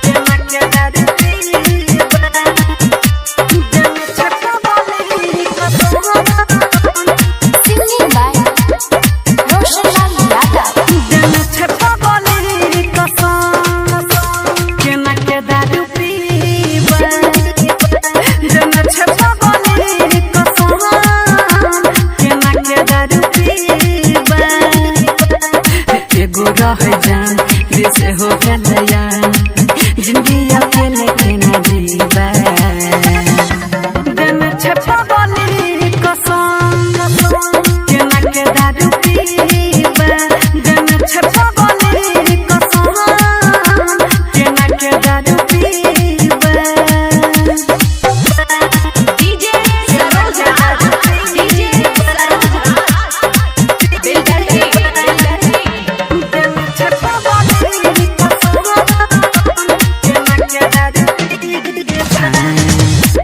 केना के दारू पीबै देने छै पगली कसम। Singing by Roshan Lal Yadav. देने छै पगली कसम केना के दारू पीबै देने छै पगली कसम केना के दारू पीबै। एगो रह जान दिल से हो गेल जिंदगी अकेले केना जीबै देने छै पगली कसम केना के दारू पीबै देने छै पगली कसम केना के दारू पीबै। DJ Saroj Raj, DJ Saroj Raj, Belgarhi, Belgarhi. देने छै पगली कसम केना के दारू पीबै।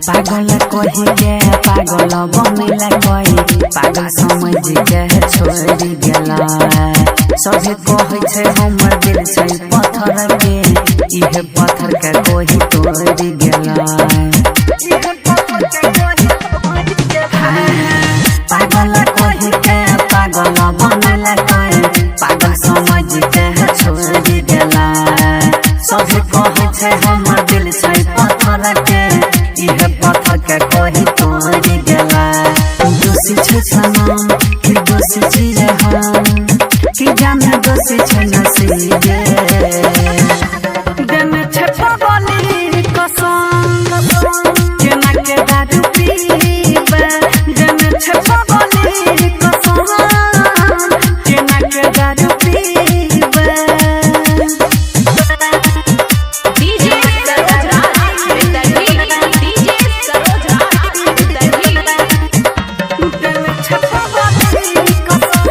पागल कही के पागल बनेला कोई पागल समझ के छोड़ गेला। सभे कहै छै हमर दिल छै पत्थर के इहे पत्थर के कोई तोड़ गेला। पागल कही के पागल बनेला कोई पागल समझ के छोड़ गेला। सभे कहै छै हमर दिल छै पत्थर के इहे पत्थर के कोई तोड़ गेला। दोषी छै सनम कि दोषी छी हम कि जाने दोषी छै नसीबे देने छै पगली कसम केना के दारू पीबै देने छै पगली कसम केना के दारू पीबै। DJ Saroj Raj, Belgarhi, DJ Saroj Raj, Belgarhi. देने छै पगली कसम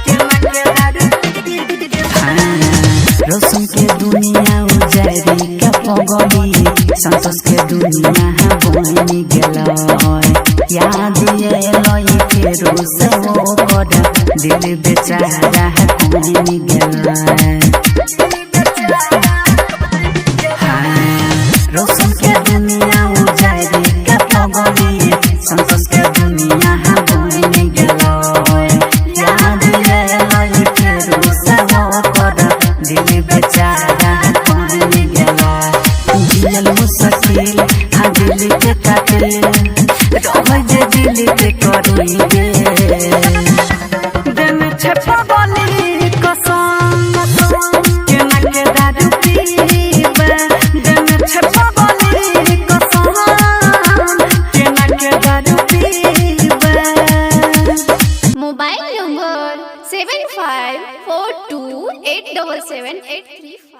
केना के दारू पीबै। रोशन के दुनिया उजारी के पगली संतोष के दुनिया बनी गेल। याद एलै फेरो से ओकर दिल बेचारा बनी गेल। रोशन के दुनिया उजारी के पगली संतोष के दुनिया बनी गेल। याद एलै फेरो से ओकर दिल बेचारा बनी गेल। जियल मुश्किल हाँ दिल के कातिल रहै जे दिल के करीबे देने छै पगली कसम केना के दारू पीबै देने छै पगली कसम केना के दारू पीबै। Mobile number 7542877834.